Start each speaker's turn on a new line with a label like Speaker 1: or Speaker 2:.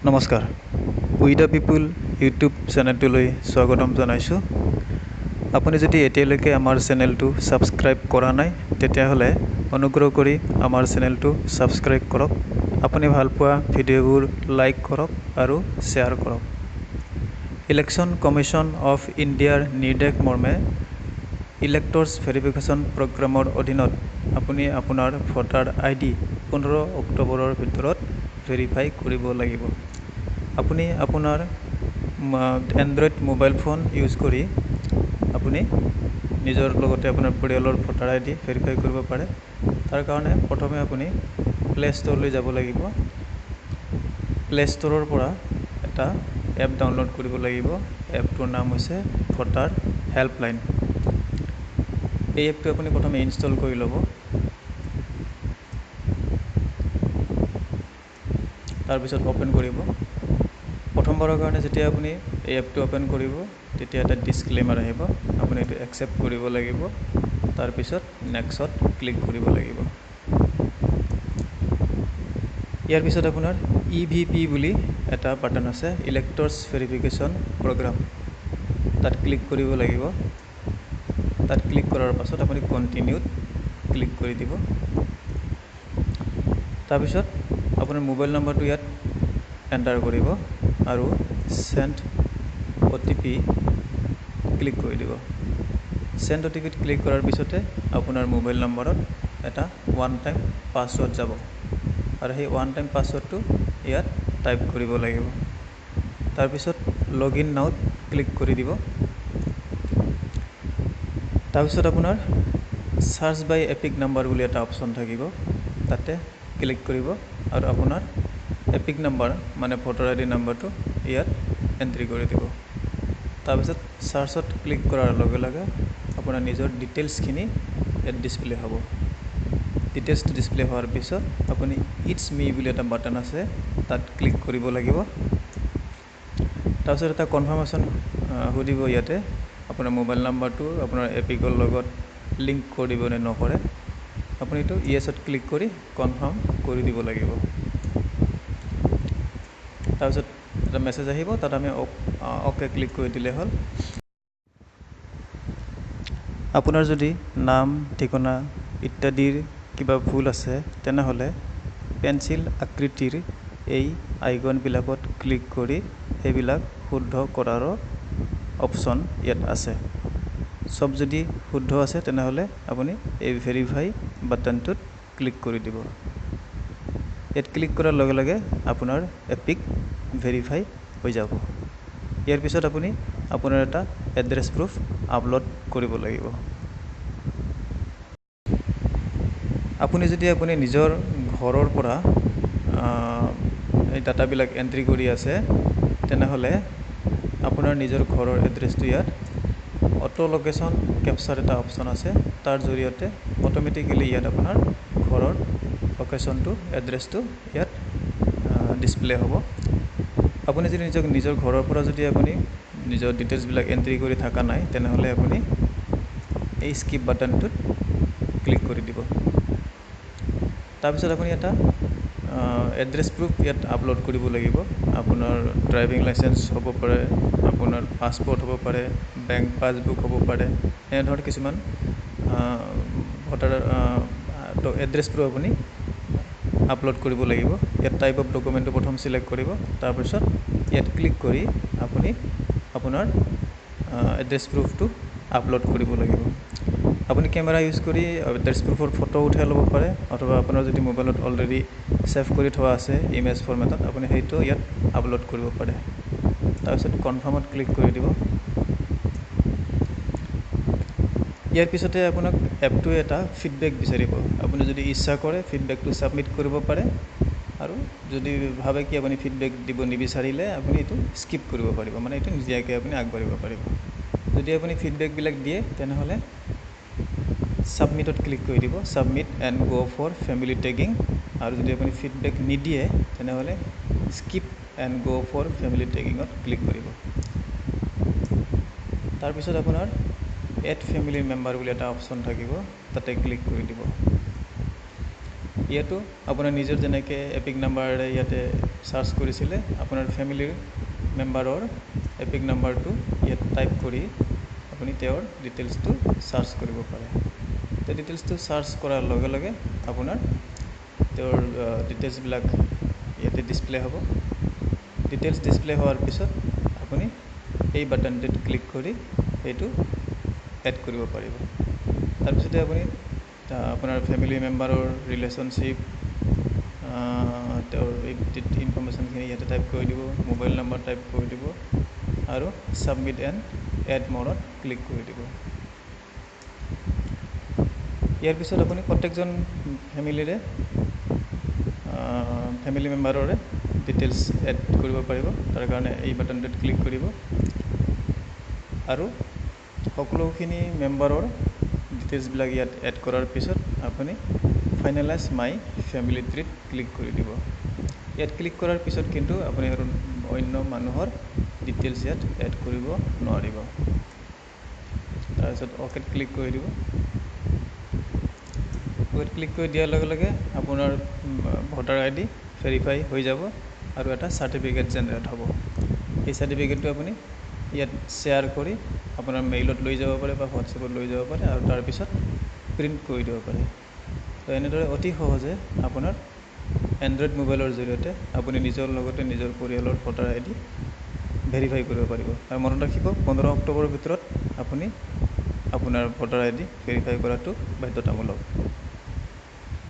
Speaker 1: নমস্কাৰ, উই the people YouTube চেনেলটোলৈ স্বাগতম জনাইছোঁ। আপুনি যদি এতিয়ালৈকে আমাৰ চেনেলটো ছাবস্ক্ৰাইব কৰা নাই, তেতিয়াহ'লে অনুগ্ৰহ কৰি আমাৰ চেনেলটো ছাবস্ক্ৰাইব কৰক। আপুনি ভালপোৱা ভিডিঅ'বোৰ লাইক কৰক আৰু শ্বেয়াৰ কৰক। ইলেকশ্যন কমিশ্যন অফ ইণ্ডিয়াৰ নিৰ্দেশ মৰ্মে ইলেক্টৰ্ছ ভেৰিফিকেশ্যন প্ৰগ্ৰামৰ অধীনত আপুনি আপোনাৰ ভোটাৰ আই ডি 15 অক্টোবৰৰ ভিতৰত ভেৰিফাই কৰিব লাগিব। আপুনি আপোনাৰ এণ্ড্ৰইড মোবাইল ফোন ইউজ কৰি আপুনি নিজৰ লগতে আপোনাৰ পৰিয়ালৰ ভোটাৰ আই ডি ভেৰিফাই কৰিব পাৰে। তাৰ কাৰণে প্ৰথমে আপুনি প্লে' ষ্ট'ৰলৈ যাব লাগিব। প্লে' ষ্ট'ৰৰ পৰা এটা এপ ডাউনলোড কৰিব লাগিব। এপটোৰ নাম হৈছে ভোটাৰ হেল্পলাইন। এই এপটো আপুনি প্ৰথমে ইনষ্টল কৰি ল'ব। তাৰপিছত অ'পেন কৰিব। প্ৰথমবাৰৰ কাৰণে যেতিয়া আপুনি এই এপটো অ'পেন কৰিব, তেতিয়া এটা ডিছক্লেমাৰ আহিব। আপুনি এইটো একচেপ্ট কৰিব লাগিব। তাৰপিছত নেক্সট ক্লিক কৰিব লাগিব। ইয়াৰ পিছত আপোনাৰ ইভিপি বুলি এটা বাটন আছে, ইলেক্টৰ্ছ ভেৰিফিকেশ্যন প্ৰগ্ৰাম, তাত ক্লিক কৰিব লাগিব। তাত ক্লিক কৰাৰ পাছত আপুনি কণ্টিনিউত ক্লিক কৰি দিব। তাৰপিছত আপোনাৰ মোবাইল নম্বৰটো ইয়াত এণ্টাৰ কৰিব আৰু চেণ্ড অ'টিপি ক্লিক কৰি দিব। চেণ্ড অ'টিপিত ক্লিক কৰাৰ পিছতে আপোনাৰ মোবাইল নম্বৰত এটা ওৱান টাইম পাছৱৰ্ড যাব আৰু সেই ওৱান টাইম পাছৱৰ্ডটো ইয়াত টাইপ কৰিব লাগিব। তাৰপিছত লগ ইন নাওত ক্লিক কৰি দিব। তাৰপিছত আপোনাৰ চাৰ্চ বাই এপিক নাম্বাৰ বুলি এটা অপশ্যন থাকিব, তাতে ক্লিক কৰিব আৰু আপোনাৰ এপিক নাম্বাৰ, মানে ভোটাৰ আই ডি নাম্বাৰটো ইয়াত এণ্ট্ৰি কৰি দিব। তাৰপিছত চাৰ্চত ক্লিক কৰাৰ লগে লগে আপোনাৰ নিজৰ ডিটেইলছখিনি ইয়াত ডিছপ্লে হ'ব। ডিটেইলছটো ডিছপ্লে হোৱাৰ পিছত আপুনি it's মি বুলি এটা বাটন আছে, তাত ক্লিক কৰিব লাগিব। তাৰপিছত এটা কনফাৰ্মেশ্যন সুধিব ইয়াতে, আপোনাৰ মোবাইল নাম্বাৰটো আপোনাৰ এপিকৰ লগত লিংক কৰিব নে নকৰে। আপুনি এইটো য়েছত ক্লিক কৰি কনফাৰ্ম কৰি দিব লাগিব। তাৰপিছত এটা মেছেজ আহিব, তাত আমি অ'কে ক্লিক কৰি দিলে হ'ল। আপোনাৰ যদি নাম, ঠিকনা ইত্যাদিৰ কিবা ভুল আছে, তেনেহ'লে পেঞ্চিল আকৃতিৰ এই আইকনবিলাকত ক্লিক কৰি সেইবিলাক শুদ্ধ কৰাৰো অপশ্যন ইয়াত আছে। চব যদি শুদ্ধ আছে, তেনেহ'লে আপুনি এই ভেৰিফাই বাটনটোত ক্লিক কৰি দিব। ইয়াত ক্লিক কৰাৰ লগে লগে আপোনাৰ এপিক ভেৰিফাই হৈ যাব। ইয়াৰ পিছত আপুনি আপোনাৰ এটা এড্ৰেছ প্ৰুফ আপলোড কৰিব লাগিব। আপুনি যদি আপুনি নিজৰ ঘৰৰ পৰা এই ডাটাবিলাক এণ্ট্ৰি কৰি আছে, তেনেহ'লে আপোনাৰ নিজৰ ঘৰৰ এড্ৰেছটো ইয়াত অট' লোকেশ্যন কেপচাৰ এটা অপশ্যন আছে, তাৰ জৰিয়তে অট'মেটিকেলি ইয়াত আপোনাৰ ঘৰৰ লোকেশ্যনটো, এড্ৰেছটো ইয়াত ডিছপ্লে হ'ব। আপুনি যদি নিজৰ ঘৰৰ পৰা যদি আপুনি নিজৰ ডিটেইলছবিলাক এণ্ট্ৰি কৰি থকা নাই, তেনেহ'লে আপুনি এই স্কিপ বাটনটোত ক্লিক কৰি দিব। তাৰপিছত আপুনি এটা এড্ৰেছ প্ৰুফ ইয়াত আপলোড কৰিব লাগিব। আপোনাৰ ড্ৰাইভিং লাইচেঞ্চ হ'ব পাৰে, আপোনাৰ পাছপৰ্ট হ'ব পাৰে, বেংক পাছবুক হ'ব পাৰে, এনেধৰণৰ কিছুমান ভোটাৰ এড্ৰেছ প্ৰুফ আপুনি আপলোড কৰিব লাগিব। ইয়াত টাইপ অফ ডকুমেণ্টটো প্ৰথম চিলেক্ট কৰিব। তাৰপিছত ইয়াত ক্লিক কৰি আপুনি আপোনাৰ এড্ৰেছ প্ৰুফটো আপলোড কৰিব লাগিব। আপুনি কেমেৰা ইউজ কৰি এড্ৰেছ প্ৰুফৰ ফটো উঠাই ল'ব পাৰে, অথবা আপোনাৰ যদি মোবাইলত অলৰেডি ছেভ কৰি থোৱা আছে ইমেজ ফৰ্মেটত, আপুনি সেইটো ইয়াত আপলোড কৰিব পাৰে। তাৰপিছত কনফাৰ্মত ক্লিক কৰি দিব। ইয়াৰ পিছতে আপোনাক এপটোৱে এটা ফিডবেক বিচাৰিব। আপুনি যদি ইচ্ছা কৰে, ফিডবেকটো ছাবমিট কৰিব পাৰে আৰু যদি ভাবে কি আপুনি ফিডবেক দিব নিবিচাৰিলে, আপুনি এইটো স্কিপ কৰিব পাৰিব, মানে এইটো নিদিয়াকৈ আপুনি আগবাঢ়িব পাৰিব। যদি আপুনি ফিডবেকবিলাক দিয়ে, তেনেহ'লে ছাবমিটত ক্লিক কৰি দিব, submit and go for family tagging। আৰু যদি আপুনি ফিডবেক নিদিয়ে, তেনেহ'লে skip and go for family টেগিঙত click কৰিব। তাৰপিছত আপোনাৰ এড ফেমিলি মেম্বাৰ বুলি এটা অপশ্যন থাকিব, তাতে ক্লিক কৰি দিব। ইয়াতো আপোনাৰ নিজৰ যেনেকৈ এপিক নাম্বাৰেৰে ইয়াতে চাৰ্চ কৰিছিলে, আপোনাৰ ফেমিলিৰ মেম্বাৰৰ এপিক নাম্বাৰটো ইয়াত টাইপ কৰি আপুনি তেওঁৰ ডিটেইলছটো চাৰ্চ কৰিব পাৰে। ডিটেইলছটো চাৰ্চ কৰাৰ লগে লগে আপোনাৰ তেওঁৰ ডিটেইলছবিলাক ইয়াতে ডিছপ্লে হ'ব। ডিটেইলছ ডিছপ্লে হোৱাৰ পিছত আপুনি এই বাটনটোত ক্লিক কৰি সেইটো এড কৰিব পাৰিব। তাৰপিছতে আপুনি আপোনাৰ ফেমিলি মেম্বাৰৰ ৰিলেশ্যনশ্বিপ, তেওঁৰ এই ইনফৰ্মেশ্যনখিনি ইয়াতে টাইপ কৰি দিব, মোবাইল নাম্বাৰ টাইপ কৰি দিব আৰু ছাবমিট এণ্ড এড মৰত ক্লিক কৰি দিব। ইয়াৰ পিছত আপুনি প্ৰত্যেকজন ফেমিলি মেম্বাৰৰে ডিটেইলছ এড কৰিব পাৰিব। তাৰ কাৰণে এই বাটনটোত ক্লিক কৰিব আৰু সকলোখিনি মেম্বাৰৰ ডিটেইলছবিলাক ইয়াত এড কৰাৰ পিছত আপুনি ফাইনেলাইজ মাই ফেমিলি ট্ৰিত ক্লিক কৰি দিব। ইয়াত ক্লিক কৰাৰ পিছত কিন্তু আপুনি আৰু অন্য মানুহৰ ডিটেইলছ ইয়াত এড কৰিব নোৱাৰিব। তাৰপিছত অ'কেত ক্লিক কৰি দিব। অ'কেত ক্লিক কৰি দিয়াৰ লগে লগে আপোনাৰ ভোটাৰ আইডি ভেৰিফাই হৈ যাব আৰু এটা চাৰ্টিফিকেট জেনেৰেট হ'ব। এই চাৰ্টিফিকেটটো আপুনি ইয়াত শ্বেয়াৰ কৰি আপোনাৰ মেইলত লৈ যাব পাৰে বা হোৱাটছএপত লৈ যাব পাৰে আৰু তাৰপিছত প্ৰিণ্ট কৰি দিব পাৰে। তো এনেদৰে অতি সহজে আপোনাৰ এণ্ড্ৰইড মোবাইলৰ জৰিয়তে আপুনি নিজৰ লগতে নিজৰ পৰিয়ালৰ ভোটাৰ আইডি ভেৰিফাই কৰিব পাৰিব। আৰু মনত ৰাখিব, 15 অক্টোবৰৰ ভিতৰত আপুনি আপোনাৰ ভোটাৰ আইডি ভেৰিফাই কৰাটো বাধ্যতামূলক।